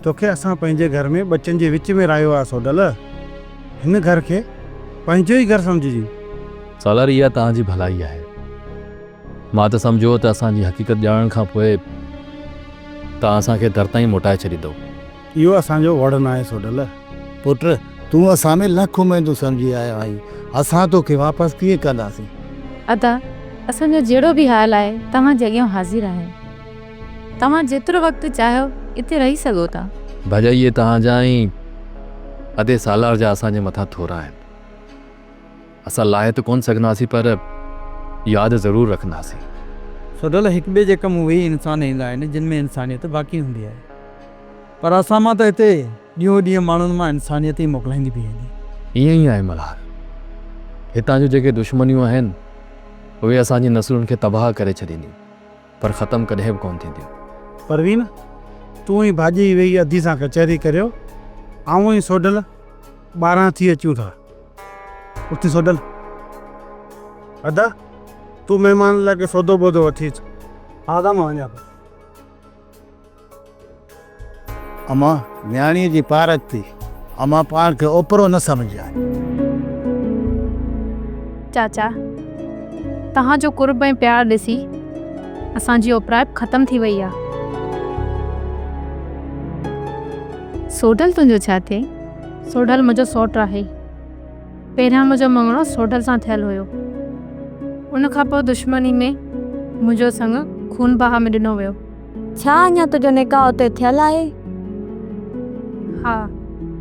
توکي اسان پنهنجي گهر ۾ ٻچن جي وچ ۾ رهايو آهي سوڍل. هن گهر کي پنهنجو ئي گهر سمجهجي. سالار اها توهان جي ڀلائي آهي. مان ته سمجهيو ته اسان جي حقيقت ڄاڻڻ کان پوء توهان اسان کي در تائين موٽائي ڇڏيندؤ. اهو اسان جو وڙ ناهي سوڍل. پٽ، تون اسان ۾ لک اميدون سمجهي آيو آهين. اسان توکي واپس ڪيئن ڪنداسين؟ ادا، اسان جو جهڙو به حال آهي، توهان جي اڳيان حاضر آهي. توهان جيترو وقت چاهيو اتي رهي سگهو ٿا. ڀڄائي اهي توهان جا ۽ ادي سالار جا اسان جي مٿان ٿورا آهن. اسان لاهي ته ڪونه سگهنداسين پر ياد ضرور رکنداسين. سوڍل هڪ ٻئي جي ڪم اهي ئي انسان ايندا آهن جن ۾ انسانيت باقي هوندي آهي پر اسان مان ته هتي ڏينهون ڏينهن ماڻهن مان انسانيت ئي موڪلائيندي پئي وڃي. ائين ئي آهي ملهار. هتان جون جيڪي دشمنيون آهن اهي اسان جي نسلن کي تباهه ڪري ڇڏينديون. پر ختم ڪڏهن به ڪونه ٿينديون. پروين، تون ۽ ڀاڄي ويهي ادي سان ڪچهري ڪريو، آئون ۽ سوڍل ٻاهران ٿي اچون ٿا. اٿي سوڍل. ادا، تون مهمانن لاء ڪي سودو ٻودو وٺي اچ. ها ادا، مان وڃان ٿو. امان، نياڻيء جي پارت ٿي. امان پاڻ کي اوپرو نه سمجهجانء. چاچا، توهان جو قرب ۽ پيار ڏسي اسان جي اوپرائپ ختم ٿي وئي آ. سوڍل تنهنجو ڇا ٿئي؟ سوڍل منهنجو سئوٽ آهي. پهريان منهنجو مڱڻو سوڍل سان ٿيل هيو. ان کان پوء دشمني ۾ منهنجو سڱ خون بها ۾ ڏنو ويو. ڇا اڃا تنهنجو نڪاح اتي ٿيل آهي؟ ها.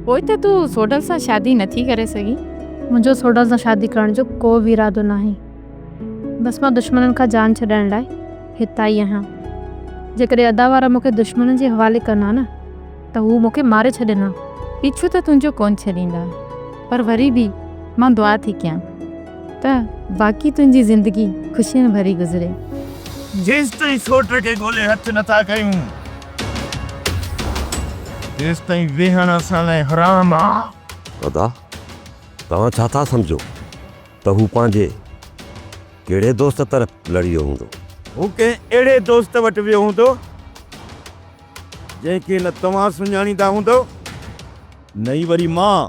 پوء ته تون سوڍل سان شادي نه ٿي ڪري سگهين؟ منهنجو سوڍل سان شادي ڪرڻ جو ڪو به ارادو ناهي. بس مان دشمنن کان جان ڇڏائڻ لاء هت آئي آهيان. جيڪڏهن ادا وارا مون کي دشمنن جي حوالي ڪن ها نه ته هو مون کي ماري ڇڏين ها. پيڇو ته تنهنجو ڪونه ڇڏيندا، پر وري به مان دعا ٿي ڪيان ته باقي تنهنجي زندگي خوشين ڀري گذري. جيستائين سوٽ کي ڳولي هٿ نه ٿا ڪيون، تيستائين ويهڻ اسان لاء حرام آ. ادا، توهان ڇا ٿا سمجهو ته هو پنهنجي ڪهڙي دوست طرف لڙي ويو هوندو؟ هو ڪنهن اهڙي دوست وٽ ويو هوندو، جنهن کي نه توهان سڃاڻيندا هوندؤ، نه ئي وري مان.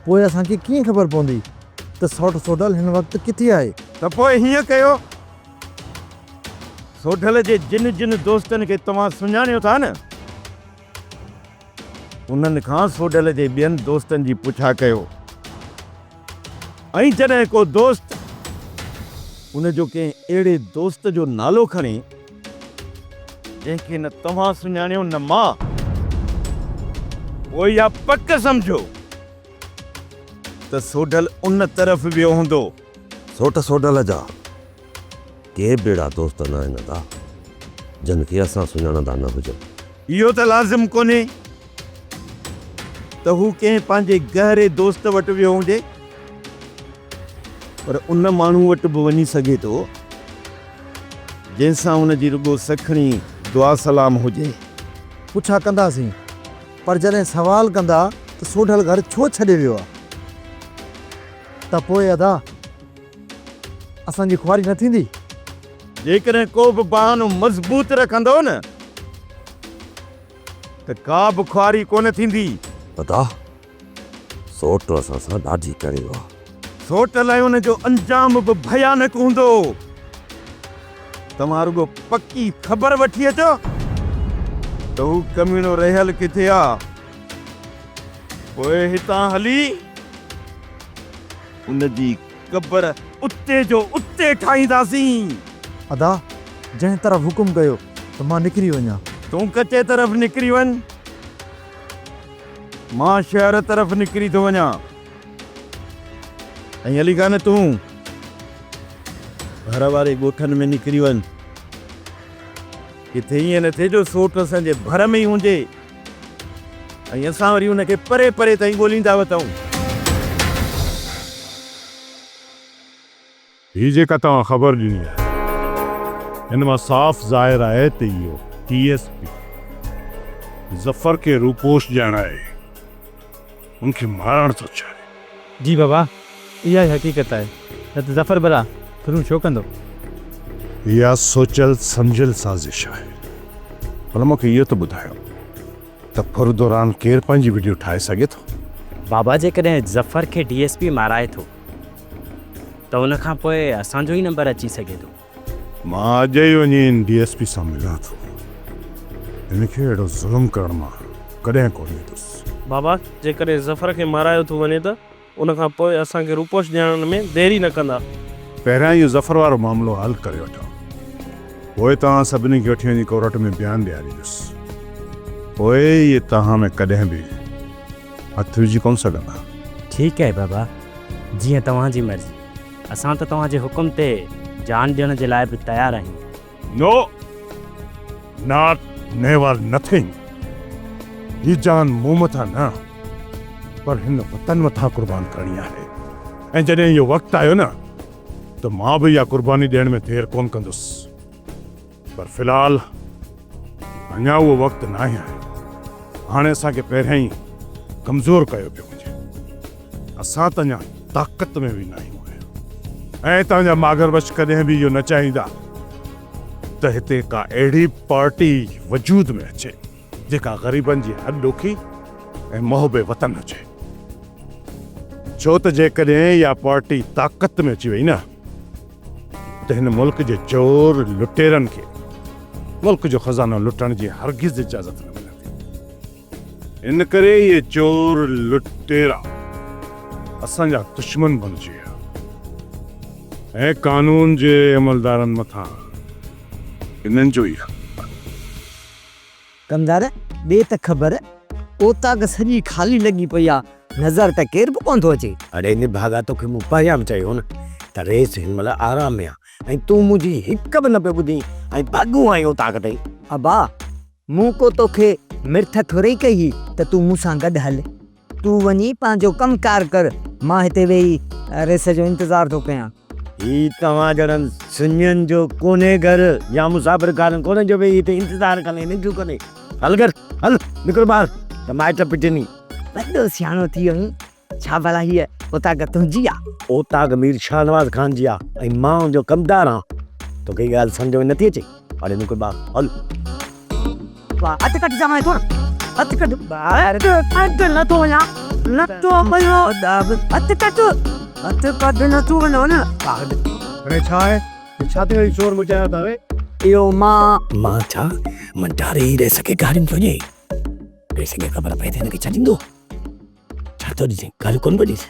پوء اسان کي ڪيئن خبر پوندي ته سوٽ سوڍل هن وقت ڪٿي آهي؟ ته پوء هيئن ڪيو، سوڍل جي جن جن دوستن کي توهان سڃاڻيو ٿا نه، انهن کان سوڍل جي ٻين دوستن جي پڇا ڪيو ۽ جڏهن ڪو دوست ان جو ڪنهن اهڙي دوست جو نالو کڻي، جنهن کي نه توهان سڃاڻيو نه مان، پوء اها پڪ سمجهو ته سوڍل ان طرف ويو هوندو. سوٽ سوڍل جا ڪي به اهڙا دوست ناهن ادا، جن کي اسان سڃاڻندا نه هجون. اهو ته لازم ڪونهي ته هو ڪنهن پنهنجي گهري دوست وٽ ويو هجي، پر ان ماڻهو وٽ به وڃي سگهي ٿو، جنهن سان هن جي رڳو سکڻي دعا سلام هجي. پڇا ڪنداسين، پر جڏهن سوال ڪندا ته سوڍل گهر ڇو ڇڏي ويو آ؟ ته پوء ادا اسان جي خواري نه ٿيندي؟ جيڪڏهن ڪو به بهانو مضبوط رکندؤ نه ته ڪا به خواري ڪونه ٿيندي. ادا سوٽ اسان سان ڏاڍي ڪري ويو آ. سوٽ لاء ان جو انجام به ڀيانڪ هوندو. توهان رڳو پڪي خبر وٺي اچو ته هو ڪميڻو رهيل ڪٿي آ. پوء هتان هلي ان جي قبر اتي جو اتي ٺاهينداسين. ادا، جنهن طرف حڪم ڪيو ته مان نڪري وڃان. تون ڪچي طرف نڪري وڃ. مان شهر طرف نڪري ٿو وڃان ۽ علي خان تون ڀر واري ڳوٺن ۾ نڪري وڃ. ڪٿي ائين نه ٿئي جو سوٽ اسان جي ڀر ۾ ئي هجي ۽ اسان وري ان کي پري پري تائين ڳوليندا وتون. هي جيڪا توهان خبر ڏني آهي، ان مان صاف ظاهر آهي ته اهو ڊي ايس پي ظفر کي روپوش ڄاڻائي ان کي مارڻ ٿو چاهي. جي بابا، اها ئي حقيقت آهي، نه ته ظفر ڀلا ڦرون ڇو ڪندو؟ اها سوچيل سمجهيل سازش آهي. ڀلا مون کي اهو ته ٻڌايو. ته ڦر دوران ڪير پنهنجي وڊيو ٺاهي سگهي ٿو؟ بابا جيڪڏهن ظفر کي ڊي ايس پي مارائي ٿو ته ان کان پوء اسان جو ئي نمبر اچي سگهي ٿو. مان اڄ ئي وڃي ان ڊي ايس پي سان ملان ٿو. هن کي اهڙو ظلم ڪرڻ مان ڪڏهن ڪونه ويندس. بابا جيڪڏهن ظفر کي مارايو ٿو وڃي ته ان کان پوء اسان کي روپوش ڏيارڻ ۾ دير ئي نه ڪندا. پهريان اهو ظفر وارو معاملو حل ڪري وٺان، پوء توهان سڀني کي وٺي وڃي ڪورٽ ۾ بيان ڏياريندس. پوء اهي توهان ۾ ڪڏهن به هٿ وجهي ڪونه سگهندا. ٺيڪ آهي بابا، جيئن توهان جي مرضي. اسان ته توهان جي حڪم تي جان ڏيڻ جي لاء به تيار آهيون. نو! Not never nothing! هي جان مون مٿان نه پر هن وطن مٿان قربان ڪرڻي آهي ۽ جڏهن اهو وقت آيو نه ته مان به اها قرباني ڏيڻ ۾ دير ڪونه ڪندس پر في الحال اڃا اهو وقت ناهي آيو. هاڻي اسان کي پهريان ئي ڪمزور ڪيو پيو وڃي. اسان ته اڃا طاقت ۾ به ناهيون آيا ۽ توهان جا ماگر بخش ڪڏهن به اهو نه چاهيندا ته هتي ڪا اهڙي پارٽي وجود ۾ اچي جيڪا غريبن جي هڏ ڏوکي ۽ محب وطن هجي. ڇو ته جيڪڏهن اها پارٽي طاقت ۾ اچي وئي نه ته هن ملڪ جي چور لٽيرن کي ملڪ جو خزانو لٽڻ جي هرگز اجازت نه ملندي. ان ڪري اهي چور لٽيرا اسان جا دشمن بڻجي ويا ۽ قانون جي عملدارن مٿان انهن جو ئي حق آهي. ڪمدار، ڏي ته خبر، اوطاق سڄي خالي لڳي پئي آ، نظر ته ڪير به ڪونه ٿو اچي. اڙي نڀاڳا توکي مون پهريان به چيو هو نه ته ريس هن مهل آرام ۾ آ ۽ تون منهنجي هڪ به نه پيو ٻڌين ۽ ڀڳو آهين اوطاق تائين. ابا، مون ڪو توکي مرٿ ٿورئي ڪئي هئي ته تون مون سان گڏ هل. تون وڃي پنهنجو ڪم ڪار ڪر، مان هتي ويهي ريس جو انتظار ٿو ڪيان. هي توهان جهڙن سڃن جو ڪونهي گهر يا مسافر خانو ڪونهي جو ويهي هتي انتظار ڪندين ننڊون ڪندين. هل گهر هل نڪر ٻاهر ته مائٽ پٽني. وڏو سياڻو ٿي ويو آهين. ڇا ڀلا هيء اوطاق تنهنجي آ؟ اوطاق مير شاهنواز خان جي آ ۽ مان ان جو ڪمدار آن. توکي هي ڳالهه سمجهه ۾ نٿي اچي؟ هاڻي نڪر ٻاهر هل. هٿ ڪڍ چوانء ٿو نه هٿ ڪڍ ڪڍ نه ٿو وڃان نه ٿو وڃان هٿ ڪڍ هٿ ڪڍ نه ٿو وڃان نه. اڙي ڇا آهي هي ڇا ٿي وڃي شور مچايو ٿا وي. اهو مان. مان ڇا مان ڊاري ئي ريس کي گاريون ٿو ڏئي. ريس کي خبر پئي ته هن کي ڇڏيندو. ڇا ٿو ڏسين ڳالهه ڪونه ٿو ڏس.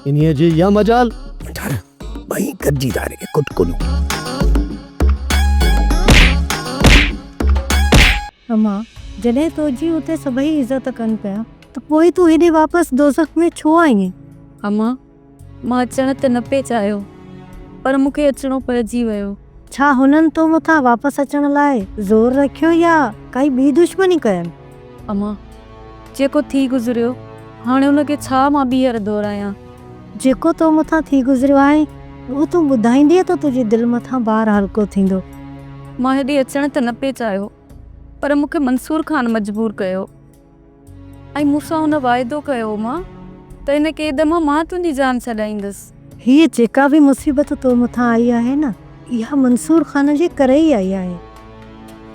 انهيء جي اها مجال. منٺار ٻئي گڏجي ٿا هن کي ڪٽڪو ڏيون. اما، جڏهن تنهنجي اتي سڀئي عزت ڪن پيا ته پوء تون هيڏي واپس دوزخ ۾ ڇو آئين؟ اما، مان اچڻ ته نه پئي چاهيو، پر مون کي اچڻو پئجي ويو. ڇا هنن تو مٿان واپس اچڻ لاء زور رکيو يا ڪائي ٻي دشمني ڪين؟ اما، جيڪو ٿي گذريو، هاڻي ان کي ڇا مان ٻيهر دهرايان؟ جيڪو تو مٿان ٿي گذريو آهي، اهو تون ٻڌائيندينء ته تنهنجي دل مٿان بار هلڪو ٿيندو. مان هيڏي اچڻ ته نه پئي چاهيو، پر مون کي منصور خان مجبور ڪيو. ۽ مون سان هن واعدو ڪيو هو مان ته هن قيد مان مان تنهنجي جان ڇڏائيندس. هيء جيڪا به مصيبت تو مٿان آئي آهي نه، اها منصور خان جي ڪري ئي آئي آهي.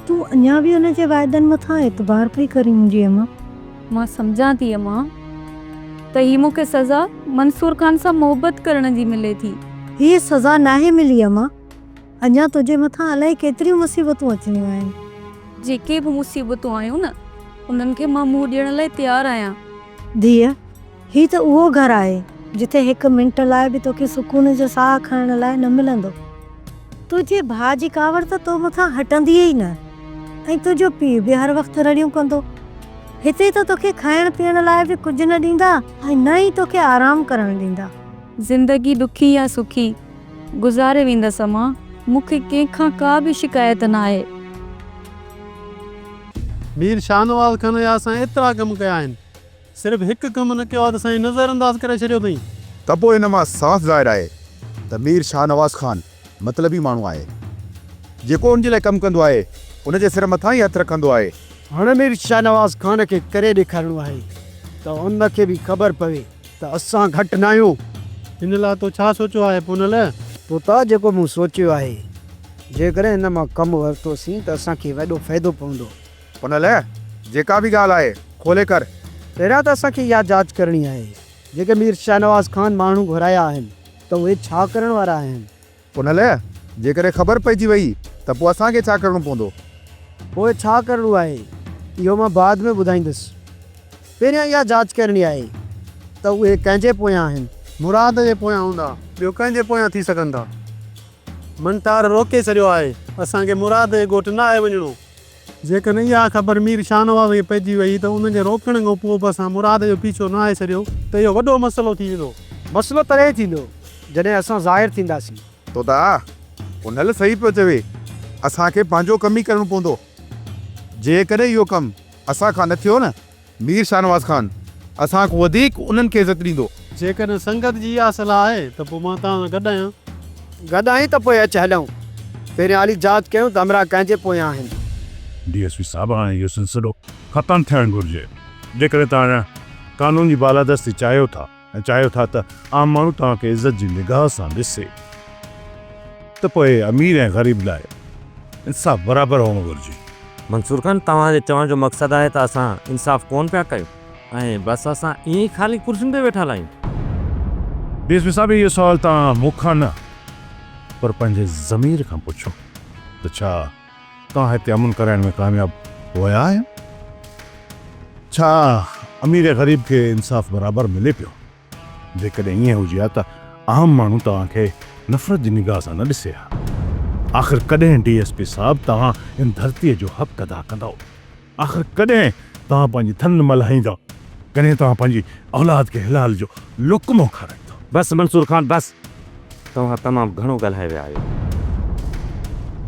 تون اڃا به ان جي واعدن مٿان اعتبار پئي ڪرين منهنجي امان. مان سمجهان ٿي امان ته هي مون کي سزا منصور خان سان محبت ڪرڻ جي ملي ٿي. هيء سزا ناهي ملي امان. اڃا تنهنجي مٿان الائي ڪيتريون مصيبتون اچڻيون آهن. جيڪي به مصيبتون آيون نه، انهن کي مان منهن ڏيڻ لاء تيار آهيان. ڌيء، هي ته اهو گهر آهي، جتي هڪ منٽ لاء به توکي سڪون جو ساهه کڻڻ لاء نه ملندو. تنهنجي ڀاء جي ڪاوڙ ته تو مٿان هٽندي ئي نه ۽ تنهنجو پيء به هر وقت رڙيون ڪندو. هتي ته توکي کائڻ پيئڻ لاء به ڪجهه نه ڏيندا ۽ نه ئي توکي آرام ڪرڻ ڏيندا. زندگي ڏکي يا سکي، گذاري ويندس امان، مون کي ڪنهن کان ڪا به شڪايت ناهي. مير شاهنواز خان جا اسان ايترا ڪم ڪيا آهن، صرف هڪ ڪم نه ڪيو آهي ته سائين نظر انداز ڪري ڇڏيو اٿئين. ته پوء ان مان صاف ظاهر آهي ته مير شاهنواز خان مطلبي ماڻهو آهي. جيڪو ان جي لاء ڪم ڪندو آهي، ان جي سر مٿان ئي هٿ رکندو آهي. هاڻ مير شاهنواز خان کي ڪري ڏيکارڻو آهي ته ان کي به خبر پوي ته اسان گهٽ ناهيون. ان لاء تو ڇا سوچيو آهي پونل؟ پوتا جيڪو مون سوچيو آهي، جيڪڏهن ان مان ڪم ورتوسين ته اسان کي وڏو فائدو پوندو. پونل، جيڪا به ڳالهه آهي، کولي ڪر. پهريان ته اسان کي اها جاچ ڪرڻي آهي، جيڪي مير شاهنواز خان ماڻهو گهرايا آهن ته اهي ڇا ڪرڻ وارا آهن؟ ان لاء جيڪڏهن خبر پئجي وئي ته پوء اسان کي ڇا ڪرڻو پوندو؟ پوء ڇا ڪرڻو آهي، اهو مان بعد ۾ ٻڌائيندس. پهريان اها جاچ ڪرڻي آهي ته اهي ڪنهن جي پويان آهن. مراد جي پويان هوندا، ٻيو ڪنهن جي پويان ٿي سگهن ٿا؟ منٺار روڪي ڇڏيو آهي، اسان کي مراد جي ڳوٺ ناهي وڃڻو. جيڪڏهن اها خبر مير شاهنواز کي پئجي وئي ته ان جي روڪڻ کان پوء به اسان مراد جو پيڇو ناهي ڇڏيو ته اهو وڏو مسئلو ٿي ويندو. مسئلو تڏهن ٿيندو جڏهن اسان ظاهر ٿينداسين. توتا، پنهل صحيح پيو چوي. اسان کي پنهنجو ڪم ئي ڪرڻو پوندو. جيڪڏهن اهو ڪم اسان کان نه ٿيو نه مير شاهنواز خان اسان کان وڌيڪ انهن کي عزت ڏيندو. جيڪڏهن سنگت جي اها صلاح آهي ته پوء مان توهان سان گڏ آهيان. گڏ آهين ته پوء اچ هلون. پهريان هلي جاچ ڪيون ته همراهه ڪنهن جي پويان آهن. ڊي ايس پي صاحب هاڻي اهو سلسلو ختم ٿيڻ گهرجي. جيڪڏهن توهان قانون جي بالادستي چاهيو ٿا ۽ چاهيو ٿا ته عام ماڻهو توهان کي عزت جي نگاهه سان ڏسي ته پوء امير ۽ غريب لاء انصاف برابر هئڻ گهرجي. منصور خان، توهان جي چوڻ جو مقصد آهي ته اسان انصاف ڪونه پيا ڪيون ۽ بس اسان ائين ئي خالي ڪرسين تي ويٺل آهيون. ڊي ايس پي صاحب اهو سوال توهان مون کان نه پر پنهنجي ضمير کان پڇو ته ڇا توهان هتي امن ڪرائڻ ۾ ڪامياب ويا آهيو؟ ڇا امير ۽ غريب کي انصاف برابر ملي پيو؟ جيڪڏهن ائين هجي ها ته عام ماڻهو توهان کي نفرت جي نگاهه سان نه ڏسي ها. آخر ڪڏهن ڊي ايس پي صاحب توهان هن ڌرتيء جو حق ادا ڪندؤ؟ آخر ڪڏهن توهان پنهنجي ٿن ملهائيندؤ؟ ڪڏهن توهان پنهنجي اولاد کي حلال جو لقمو کارائيندؤ؟ بس منصور خان بس! توهان تمام گهڻو ڳالهائي ويا آهيو.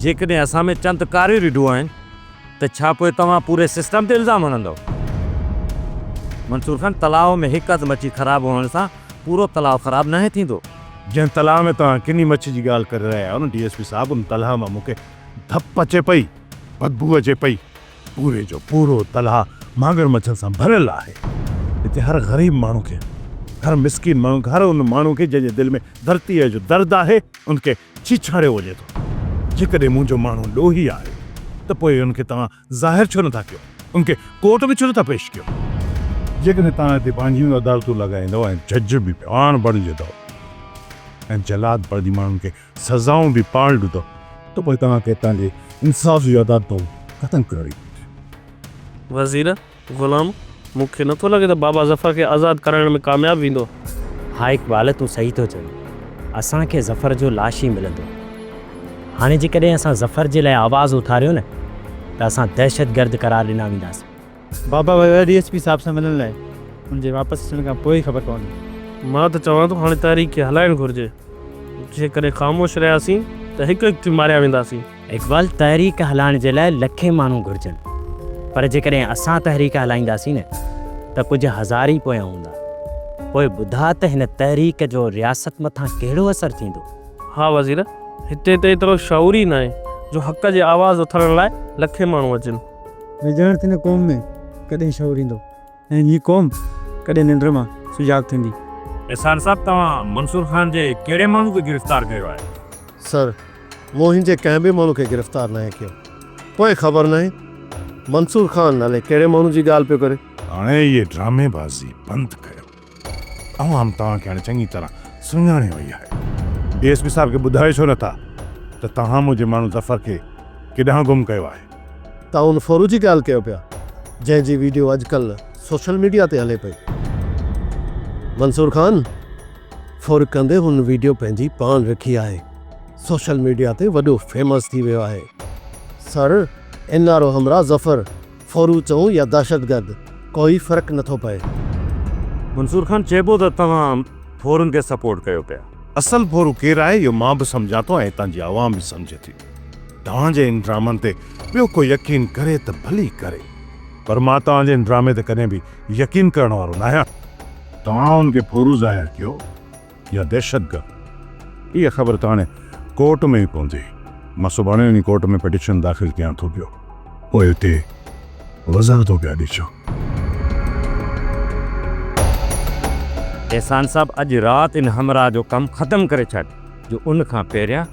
جيڪڏهن اسان ۾ چند ڪاريون رڍون آهن ته ڇا پوء توهان پوري سسٽم تي الزام هڻندؤ؟ منصور خان تلاء ۾ هڪ اڌ مڇي خراب هئڻ سان پورو تلاء خراب ناهي ٿيندو. جنهن تلاء ۾ توهان ڪني مڇي جي ڳالهه ڪري رهيا آهيو نه ڊي ايس پي صاحب ان تلاء مان مون کي ڌپ اچي پئي، بدبوء اچي پئي. پوري جو پورو تلاء مانگر مڇن سان ڀريل آهي. هتي هر غريب ماڻهو کي، هر مسڪين ماڻهو کي، هر ان ماڻهو کي جنهن جي دل ۾ ڌرتيء جو درد آهي، ان کي ڇيڇاڙيو وڃي ٿو. جيڪڏهن منهنجو ماڻهو ڏوهي آهي ته پوء ان کي توهان ظاهر ڇو نٿا ڪيو؟ ان کي ڪورٽ ۾ ڇو نٿا پيش ڪيو؟ جيڪڏهن توهان هتي پنهنجيون عدالتون لڳائيندؤ ۽ جج به پاڻ بڻجندؤ ۽ جلاد بڻجي ماڻهن کي سزائون به پاڻ ڏيندؤ ته پوء توهان کي هتان جي انصاف جون عدالتون ختم ڪرڻيون پونديون. وزير، غلام، مون کي نٿو لڳي ته بابا ظفر کي آزاد ڪرائڻ ۾ ڪامياب ويندو. ها اقبال تون صحيح ٿو چوين. اسان کي ظفر جو لاش ئي ملندو. هاڻي جيڪڏهن اسان ظفر جي لاء آواز اٿاريو نه ته اسان دهشتگرد قرار ڏنا وينداسين. بابا ويو آهي ڊي ايس پي صاحب سان ملڻ لاء. ان جي واپس اچڻ کان پوء ئي خبر پوندي. مان ته چوان ٿو هاڻي تحريڪ کي هلائڻ گهرجي. جيڪڏهن خاموش رهياسين ته هڪ هڪ ٿي ماريا وينداسين. اقبال، تحريڪ هلائڻ جي لاء لکين ماڻهو گهرجن، پر جيڪڏهن اسان تحريڪ هلائينداسين نه ته ڪجهه هزار ئي پويان هوندا. پوء ٻڌاء ته هن تحريڪ جو رياست مٿان ڪهڙو اثر ٿيندو؟ ها وزير، هتي ته ايترو شعور ئي ناهي جو حق جي آواز اٿارڻ لاء لکين ماڻهو اچن. نه ڄاڻ ته هن قوم ۾ ڪڏهن شعور ايندو ۽ هي قوم ڪڏهن ننڊ مان سجاڳ ٿيندي. احسان صاحب توهان منصور خان جي ڪهڙي ماڻهو کي گرفتار ڪيو آهي؟ سر مون هن جي ڪنهن به ماڻهو کي گرفتار ناهي ڪيو. پوء خبر ناهي منصور خان الائي ڪهڙي ماڻهو جي ڳالهه پيو ڪري. هاڻي اهي ڊرامي بازي بند ڪيو. عوام توهان کي هاڻي چڱي طرح سڃاڻي وئي آهي. ڊي ايس پي صاحب کي ٻڌايو ڇو نٿا ته توهان منهنجي ماڻهو ظفر کي ڪيڏانهن گم ڪيو آهي. توهان ان ڦورو جي ڳالهه ڪيو پيا جنهن جي ويڊيو اڄڪلهه سوشل ميڊيا تي هلي پئي. منصور خان ڦر ڪندي هن ويڊيو پنهنجي پاڻ رکي آهي. سوشل ميڊيا تي وڏو فيمس ٿي ويو آهي. سر اين آر او همراهه ظفر ڦورو چئون يا دهشتگرد ڪوئي فرق نٿو پئي. منصور خان چئبو ته توهان ڦورن کي سپورٽ ڪيو پيا. اصل ڦورو ڪير آهي اهو مان به سمجهان ٿو ۽ هتان جي عوام به سمجهي ٿي. توهان جي ان ڊرامن تي ٻيو ڪو يقين ڪري ته ڀلي ڪري پر مان توهان جي ان ڊرامي تي ڪڏهن به يقين ڪرڻ وارو ناهيان. توهان ان کي ڦورو ظاهر ڪيو يا دهشتگرد اها خبر ته هاڻي ڪورٽ ۾ ئي پوندي. مان سڀاڻي وڃي ڪورٽ ۾ پٽيشن داخل ڪيان ٿو پيو. پوء اتي وضاحتون پيا ڏجو. احسان صاحب اڄ رات ان همراهه جو ڪم ختم ڪري ڇڏ جو ان کان پهريان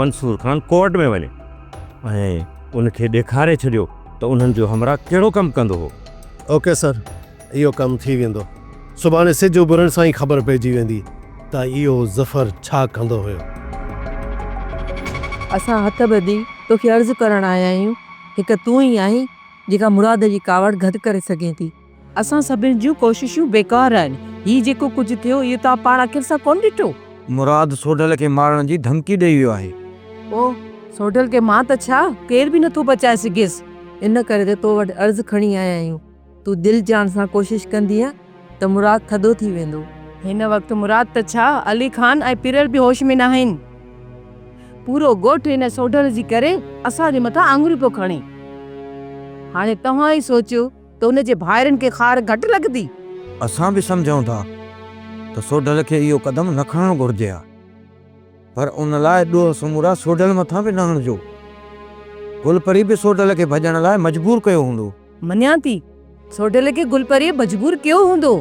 منصور خان ڪورٽ ۾ وڃي ۽ ان کي ڏيکاري ڇڏيو ته انهن جو همراهه ڪهڙو ڪم ڪندو هو. اوڪي سر، اهو ڪم ٿي ويندو. سڀاڻي سج اڀرڻ سان ئي خبر پئجي ويندي ته اهو ظفر ڇا ڪندو هيو. اسان هٿ ٻڌي توکي عرض ڪرڻ آيا آهيون، هڪ تون ئي آهين جيڪا مراد جي ڪاوڙ گهٽ ڪري سگهين ٿي. اسان سڀني جون ڪوششون بيڪار آهن. هي جيڪو ڪجهه ٿيو اهو توهان پاڻ اکين سان ڪونه ڏٺو. مراد سوڍل کي مارڻ جي ڌمڪي ڏئي ويو آهي. پوء سوڍل کي مان ته ڇا ڪير به نٿو بچائي سگهيس. ان ڪري ته تو وٽ عرض کڻي آيا آهيون. تون دل جان سان ڪوشش ڪندينء ته مراد ٿڌو ٿي ويندو. هن وقت مراد ته ڇا علي خان ۽ پريل به هوش ۾ ناهن. پورو ڳوٺ هن سوڍل جي ڪري اسان جي مٿان آڱريون پيو کڻي. هاڻي توهان ئي سوچيو ته ان جي ڀائرن کي خار گهٽ لڳندي. اسان به سمجهون ٿا ته سوڍل کي اهو قدم نه کڻڻ گهرجي ها، پر ان لاء ڏوهه سمورا سوڍل مٿان به نه هڻجو. گل پري به سوڍل کي ڀڄڻ لاء مجبور ڪيو هوندو. مڃان ٿي، سوڍل کي گل پريء مجبور ڪيو هوندو،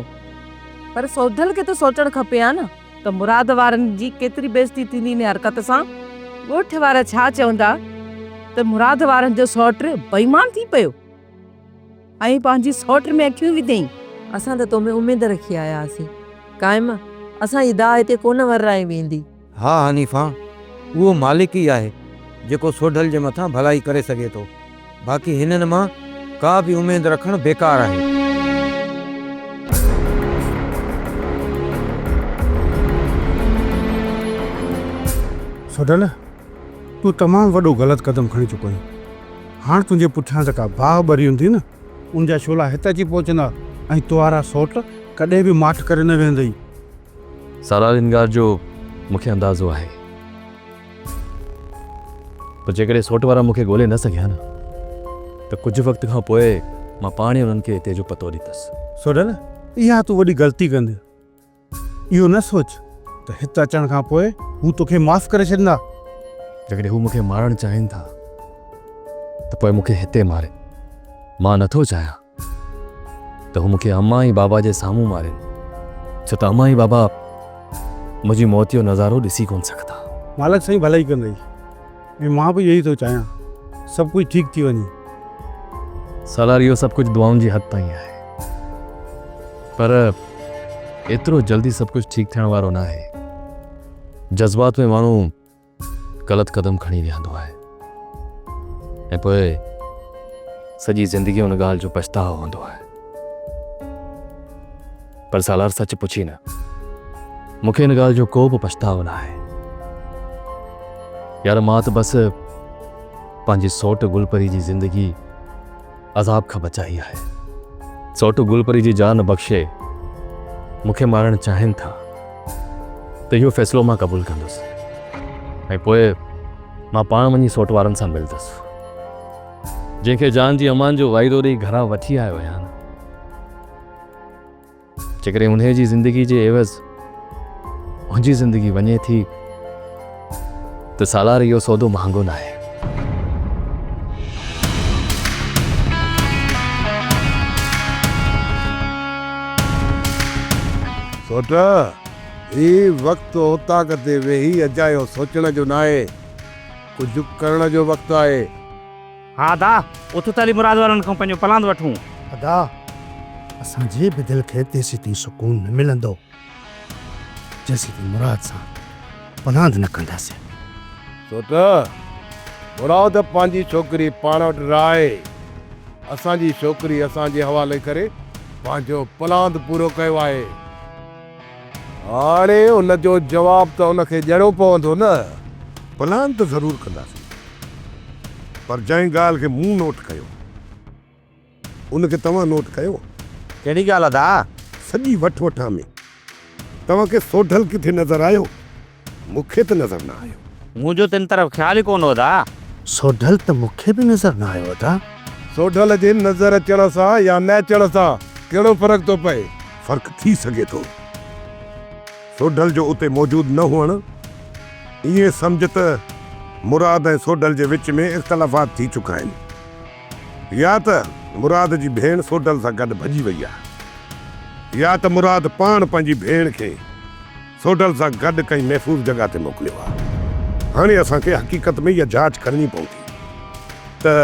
پر سوڍل کي ته سوچڻ کپي ها نه ته مراد وارن جي ڪيتري بيعزتي ٿيندي ان حرڪت سان. ڳوٺ وارا ڇا چوندا ته مراد وارن جو سئوٽ بيمان ٿي پيو. ۽ پنهنجي سئوٽ ۾ اکيون وڌئين. اسان ته تو ۾ اميد رکي آيا هئاسين. قائم، اسان جي داء هتي ڪونه ورائي ويندي. ها حنيفا، اهو مالڪ ئي آهي، جيڪو سوڍل جي مٿان ڀلائي ڪري سگهي ٿو. باقي هنن مان ڪا به اميد رکڻ بيڪار آهي. سوڍل، تون تمام وڏو غلط قدم کڻي چڪو آهين. هاڻ تنهنجي پٺيان جيڪا باهه ٻري هوندي نه، ان جا شعلا هت اچي پهچندا ۽ تو وارا سئوٽ ڪڏهن به ماٺ ڪري نه ويهندئي. سالار ان ڳالهه جو مون کي اندازو آهي پر جيڪڏهن سئوٽ وارا مون کي ڳولي نه سگهيا نه ته ڪجهه وقت کان پوء مان پاڻ ئي انهن کي هتي جو پتو ڏيندس. سوڍل، اها تون وڏي غلطي ڪندين. اهو نه سوچ ته هت اچڻ کان پوء هو توکي معاف ڪري ڇڏيندا. جيڪڏهن هو مون کي مارڻ چاهين ٿا ته پوء مون کي هتي مارين. مان نٿو چاهيان ته هو مون کي امان ۽ بابا جي سامهون مارين، ڇو ته امان ۽ بابا منهنجي موت جو نظارو ڏسي ڪونه سگهندا. مالڪ سائين ڀلائي ڪندئي ۽ مان به اهو ئي ٿو چاهيان سڀ ڪجهه ٺيڪ ٿي وڃي. سالار اهو سڀ ڪجهه دعائن جي حد تائين آهي. پر ايترو جلدي سڀ ڪجهه ٺيڪ ٿيڻ وارو ناهي. جذبات ۾ ماڻهو غلط قدم کڻي ويهندو آهي ۽ پوء سڄي زندگي ان ڳالهه جو پڇتاء هوندو آهي. پر سالار سچ پڇي نه مون کي ان ڳالهه جو ڪو به پڇتاء ناهي. يار مان ته بس پنهنجي سئوٽ گل پري جي زندگي عذاب کان بچائي آهي. سئوٽ گل پري جي جان بخشي مون کي مارڻ چاهين ٿا ته اهو فيصلو مان قبول ڪندس ۽ پوء مان پاڻ وڃي سئوٽ وارن سان ملندس جنهن کي جان جي امان جو واعدو ڏئي گهران وٺي آيو آهيان. جيڪڏهن انهيء جي زندگي جي عيوض منهنجي زندگي وڃي ٿي ته سالار اهو سودو مهانگو ناهي. سوٽ، هي وقت اوطاق تي ويهي اجايو سوچڻ جو ناهي، ڪجهه ڪرڻ جو وقت آهي. ها ادا، اٿ ته هلي مراد وارن کان پنهنجو پلاند وٺون. ادا، اسان جي به دل کي تيسيتائين سڪون نه ملندو، جيسيتائين مراد سان پلاند نه ڪنداسين. سوٽ، مراد پنهنجي ڇوڪري پاڻ وٽ رهائي، اسان جي ڇوڪري اسان جي حوالي ڪري پنهنجو پلاند پورو ڪيو آهي. هاڻي ان جو جواب ته ان کي ڏيڻو پوندو نه. پلان ته ضرور ڪنداسين پر جنهن ڳالهه کي مون نوٽ ڪيو ان کي توهان نوٽ ڪيو؟ ڪهڙي ڳالهه ادا؟ سڄي وٺ وٺان ۾ توهان کي سوڍل ڪٿي نظر آيو؟ مون کي ته نظر نه آيو. منهنجو ته ان طرف خيال ئي ڪونه هو ادا. سوڍل ته مون کي به نظر نه آيو ادا. سوڍل جي نظر اچڻ سان يا نه اچڻ سان ڪهڙو فرق ٿو پئي؟ فرق ٿي سگهي ٿو. سوڍل جو اتي موجود نه هئڻ ائين سمجهه ته مراد ۽ سوڍل جي وچ ۾ اختلافات ٿي چڪا آهن يا ته مراد جي ڀيڻ سوڍل سان گڏ ڀڄي وئي آهي يا ته مراد پاڻ پنهنجي ڀيڻ کي سوڍل سان گڏ ڪنهن محفوظ جڳهه تي موڪليو آهي. هاڻي اسان کي حقيقت ۾ اها جاچ ڪرڻي پوندي ته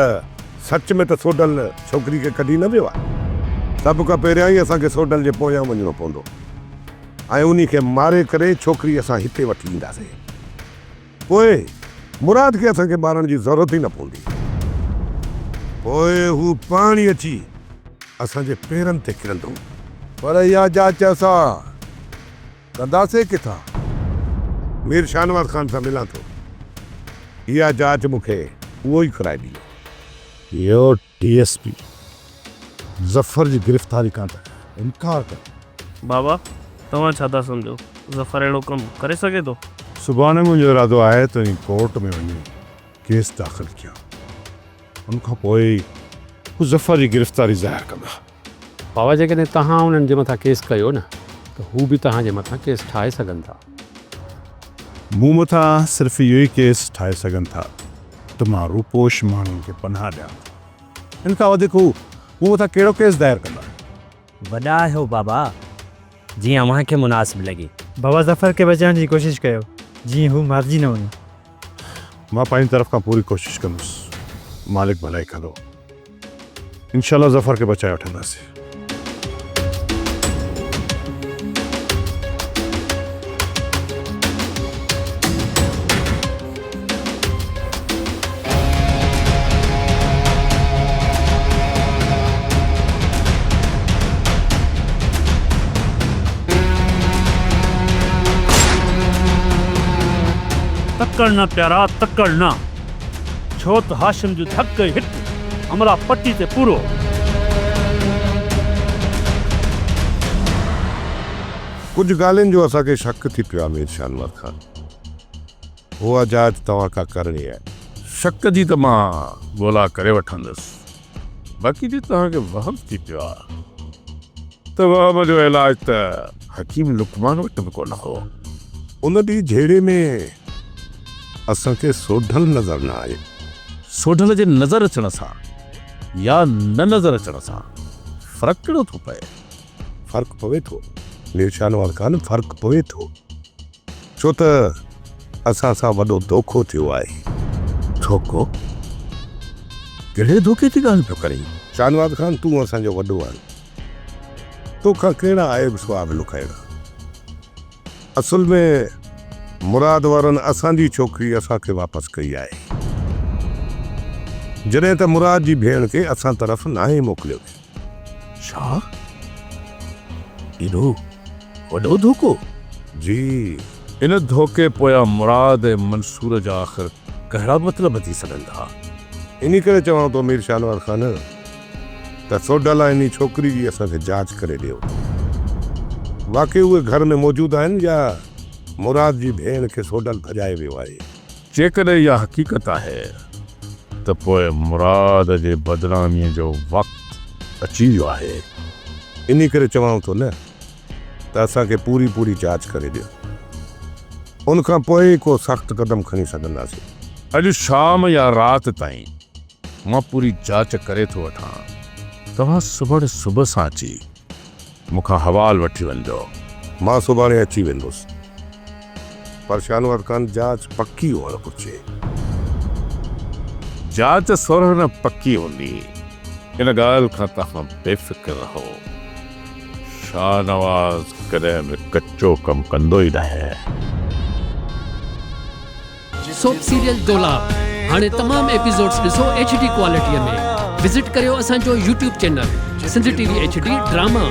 سچ ۾ ته سوڍل ڇوڪري کي ڪڍي نه ويو آهي. سڀ کان پهريان ئي اسان کي سوڍل جي پويان وڃڻو پوندو ۽ انهي کي ماري ڪري ڇوڪري اسان هتي وٺي اينداسين. پوء مراد کي اسان کي مارڻ جي ضرورت ئي نه پوندي. پوء هو پاڻ ئي اچي اسان جي پيرن تي ڪرندو. پر اها جاچ اسان ڪنداسين ڪٿان؟ مير شاهنواز خان سان ملان ٿو. اها جاچ مون کي اهو ئي ڪرائي ڏيندو. اهو ڊي ايس پي ظفر جي گرفتاري کان ته انڪار ڪري. بابا توهان ڇا ٿا سمجهو ظفر اهڙو ڪم ڪري سگهي ٿو؟ سڀاڻي منهنجو ارادو آهي ته وڃي ڪورٽ ۾ وڃي ڪيس داخل ڪيان. ان کان پوء ئي هو ظفر جي گرفتاري ظاهر ڪندا. بابا جيڪڏهن توهان انهن جي مٿان ڪيس ڪيو نه ته هو به توهان جي مٿان ڪيس ٺاهي سگهن ٿا. مون مٿان صرف اهو ئي ڪيس ٺاهي سگهن ٿا ته مان روپوش ماڻهن کي پناهه ڏيان ٿو. ان کان وڌيڪ هو مون مٿان ڪهڙو ڪيس دائر ڪندا؟ وڏا آهيو بابا، جيئن اوهان کي مناسب لڳي. بابا ظفر کي بچائڻ جي ڪوشش ڪيو جيئن هو مارجي نه وڃي. مان پنهنجي طرف کان پوري ڪوشش ڪندس. مالڪ ڀلائي ڪندو. انشاء الله ظفر کي بچائي وٺنداسين. تڪڙ نه پيارا تڪڙ نه، ڇو ته هاشم جو ڌڪ ئي هڪ همراهه پٽي تي پورو. ڪجهه ڳالهين جو اسان کي شڪ ٿي پيو آهي مير شاهنواز خان. اها جاچ توهان کان ڪرڻي آهي. شڪ جي ته مان ڳولا ڪري وٺندس. باقي جي توهان کي وهم ٿي پيو آهي ته وهم جو علاج ته حڪيم لقمان وٽ به ڪونه هو. ان ڏينهن جهيڙي ۾ اسان کي سوڍل نظر نه آيو. سوڍل جي نظر اچڻ سان يا نه نظر اچڻ سان فرق ڪهڙو ٿو پئي؟ فرق پوي ٿو مير شاهنواز خان، فرق پوي ٿو. ڇو ته اسان سان وڏو دوکو ٿيو آهي. دوکو؟ ڪهڙي دوکي جي ڳالهه پيو ڪرين؟ شاهنواز خان تون اسان جو وڏو آهين. توکان ڪهڙا عيب ثواب لڪائڻا. اصل ۾ مراد وارن اسان جي ڇوڪري اسان کي واپس ڪئي آهي. جڏهن ته مراد جي ڀيڻ کي اسان طرف ناهي موڪليو ويو. ڇا؟ ايڏو وڏو ڌوڪو؟ جي. ان ڌوڪي پويان مراد ۽ منصور جا آخر ڪهڙا مطلب ٿي سگهن ٿا؟ انهي ڪري چوان ٿو مير شاهنواز خان ته سوڍل ۽ انهي ڇوڪري جي اسان کي جاچ ڪري ڏيو. واقعي اهي گهر ۾ موجود آهن يا مراد جي ڀيڻ کي سوڍل ڀڄائي ويو آهي؟ جيڪڏهن اها حقيقت آهي ته پوء مراد جي بدناميء جو وقت اچي ويو آهي. انهي ڪري چوانو ٿو نه ته اسان کي پوري پوري جاچ ڪري ڏيو. ان کان پوء ئي ڪو سخت قدم کڻي سگهنداسين. اڄ شام يا رات تائين مان پوري جاچ ڪري ٿو وٺان. توهان سڀاڻي صبح سان اچي مون کان حوال وٺي وڃجو. مان سڀاڻي اچي ويندس. پر شاهنواز خان جاچ پڪي هئڻ گهرجي. جاچ سورهن نه پڪي هوندي. ان ڳالهه کان توهان بي فڪر رهو. شاهنواز ڪڏهن به ڪچو ڪم ڪندو ئي ناهي. سوپ سيريل دولاب هاڻي تمام ايپيسوڊز ڏسو ايڇ ڊي ڪوالٽي ۾ وزٽ ڪريو اسان جو YouTube channel Sindh T V H D drama.